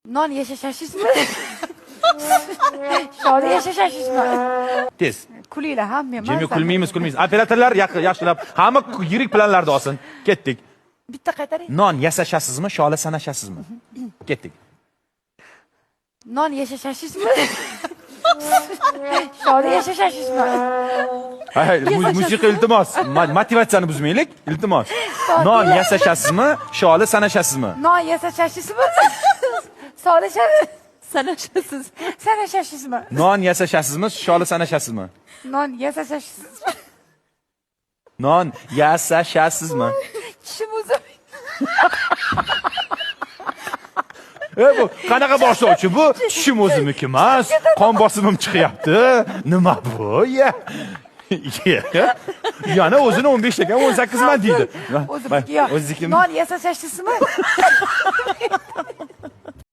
Non yashashasizmi? Sholi yashashasizmi? Tez. Kulinglar ha, men Jimmy, kulmaymiz, kulmaymiz. Operatorlar yaxshilab, hamma yirik planlarda olsin. Ketdik. Bitta qaytaring. Non yasashasizmi, shola sanashasizmi? Ketdik. Non yashashasizmi? Sholi yashashasizmi? Hay, musiqa, iltimos. Motivatsiyani buzmaylik, iltimos. Non yasashasizmi, shola sanashasizmi? Non yasashasizmi? Solishasiz. Sanashasiz. Sanashasizmi? Non yasashasizmi, shola sanashasizmi? Non yasashasizmi? Non yasashasizmi? Tishim o'zim. E, bu qanaqa boshlovchi bu? Tishim o'zimniki emas, qon bosimim chiqyapti. Nima bu? Ya. Ya. Yana o'zini 15 ekan, 18 man deydi. O'zimniki yo'q. O'zinikimi? Non yasashasizmi?